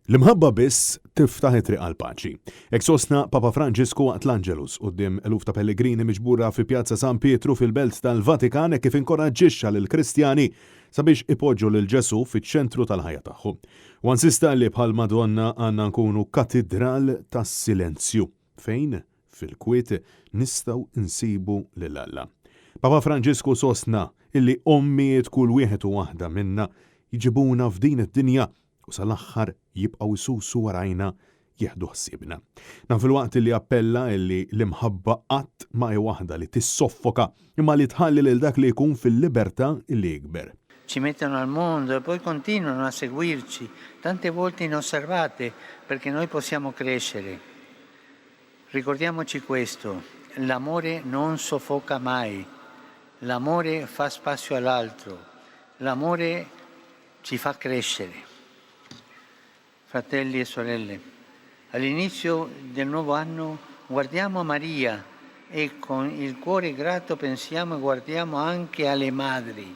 L-imħabba biss tiftaħ it-triq għall-paċi. Hekk sostna Papa Franġisku waqt l-Angelus quddiem eluf ta' pellegrini miġbura fi Pjazza San Pietru fil-Belt tal-Vatikan hekk kif inkoraġġixxa lill-Kristjani sabiex ipoġġu lil Ġesù fiċ-ċentru tal-ħajja tagħhom. Huwa insista li bħall-Madonna għandna nkunu katidral tas-silenzju fejn, fil-kwiet, nistgħu nsibu lil Alla. Papa Franġisku sostna illi ommijiet kull wieħed u waħda minna jġibuna f'din id-dinja u sal-aħħar jibqgħu jsusu warajna jieħdu ħsiebna. Dan filwaqt li appella illi l-imħabba qatt ma hi waħda li tissoffoka imma li tħalli lil dak li jkun fil-libertà illi jikber. Ci mettono al mondo e poi continuano a seguirci, tante volte inosservate, perché noi possiamo crescere. Ricordiamoci questo, l'amore non soffoca mai, l'amore fa spazio all'altro, l'amore ci fa crescere. Fratelli e sorelle, all'inizio del nuovo anno guardiamo Maria e con il cuore grato pensiamo e guardiamo anche alle madri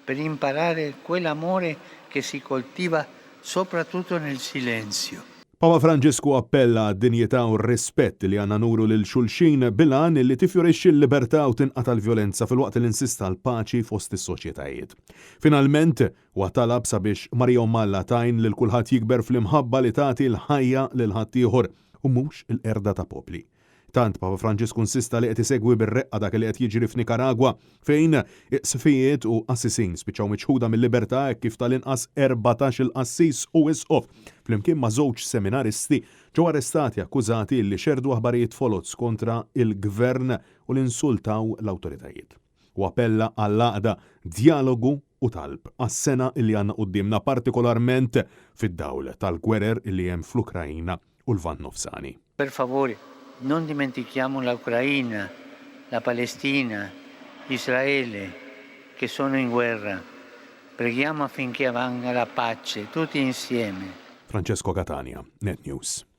per imparare quell'amore che si coltiva soprattutto nel silenzio. Papa Franġisku appella għad-dinjità u r-rispett li għandna nuru lil xulxin bil-għan li tifjorixxi l-libertà u tinqata' l-vjolenza filwaqt li insista għall-paċi fost is-soċjetajiet. Finalment, huwa talab sabiex Marija Omm Alla tgħin lil kulħadd jikber fl-imħabba li tagħti l-ħajja lil ħaddieħor u mhux il-qerda ta' popli. Tant, Papa Franġisku insista li qed isegwi bir-reqqa dak li qed jiġri f'Nikaragwa, fejn isqfijiet u qassisin spiċċaw miċħuda mil-libertà hekk kif tal-inqas 14-il qassis u isqof, flimkien ma' żewġ seminaristi, ġew arrestati akkużati li xerrdu aħbarijiet foloz kontra l-gvern u li insultaw l-awtoritajiet. Hu appella għall-għaqda, djalogu u talb għas-sena li għandna quddiemna partikolarment fid-dawl tal-gwerer li hemm fl-Ukraina u l-Lvant Nofsani. Per favore, non dimentichiamo l'Ucraina, la Palestina, Israele, che sono in guerra. Preghiamo affinché avvenga la pace, tutti insieme. Francesco Catania, Net News.